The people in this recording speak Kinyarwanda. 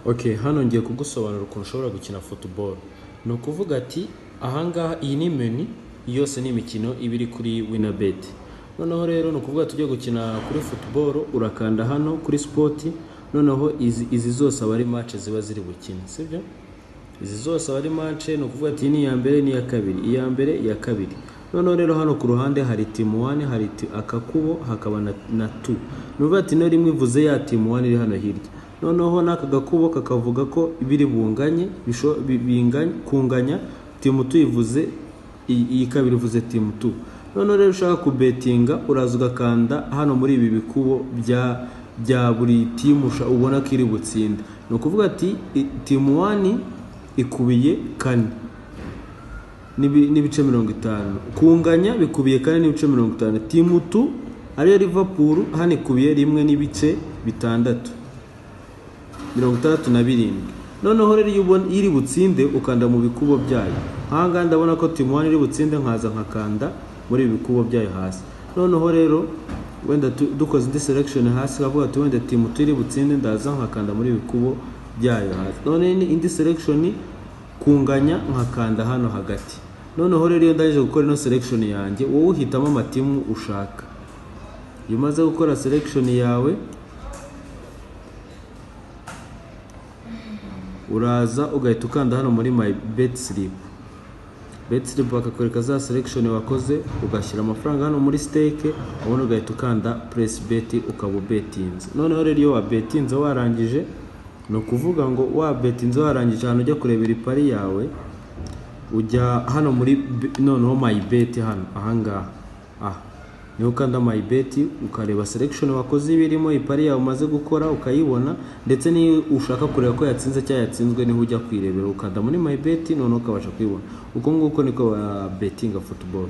Ok, hano ngiye kugusobanurira ukuntu ushobora gukina football. Ni ukuvuga ati ahangaha iyi ni menu yose, ni imikino iba iri kuri Winabet. Noneho rero ni ukuvuga tujye gukina kuri football, urakanda hano kuri sport. Noneho izi zose aba ari match ziba ziri bukine, sibyo? Izi zose aba ari match. Ni ukuvuga ati iyi ni iya mbere n'iya kabiri, iya mbere, iya kabiri. Noneho rero hano ku ruhande hari team 1, hari akakubo, hakaba na 2. Ni ukuvuga ati ino rimwe ivuze ya team 1 iri hano hirya. Noneho n'aka gakubo kakavuga ko biri bunganye, binganye, kunganya. Team 2 ivuze iyi kabiri ivuze team 2. Noneho rero ushaka kubetinga, uraza ugakanda hano muri ibi bikubo bya buri team ubona ko iri butsinde. Ni ukuvuga ati team 1 ikubiye 4 n'ibice 50, kunganya bikubiye 4.50. Team 2 ariyo Liverpool hano ikubiye 1.6, 67. Noneho rero iyo ubona iri butsinde, ukanda mu bikubo byayo. Nk'ahangaha ndabona ko team 1 iri butsinde, nkaza nkakanda muri ibi bikubo byayo hasi. Noneho rero wenda dukoze indi selection hasi, kavuga ati wenda team 2 iri butsinde, ndaza nkakanda muri ibi bikubo byayo hasi. None indi selection, kunganya, nkakanda hano hagati. Noneho rero iyo ndangije gukora ino selection yanjye, wowe uhitamo amatimu ushaka. Iyo umaze gukora selection yawe, uraza ugahita ukanda hano muri my bet slip. Bet slip bakakwereka za selection wakoze, ugashyira amafaranga hano muri stake, ubundi ugahita ukanda place bet, ukaba ubetinze. Noneho rero iyo wabetinze warangije, ni ukuvuga ngo wabetinze warangije, ahantu ujya kurebera ipari yawe, ujya hano muri noneho my bet hano ahangaha. Aha niho ukanda my bet, ukareba selection wakoze ibirimo, ipari yawe umaze gukora ukayibona. Ndetse n'iyo ushaka kureba ko yatsinze cyangwa yatsinzwe, niho ujya kwirebera, ukanda muri my bet, noneho ukabasha kuyibona. Uko nguko niko ba betinga football.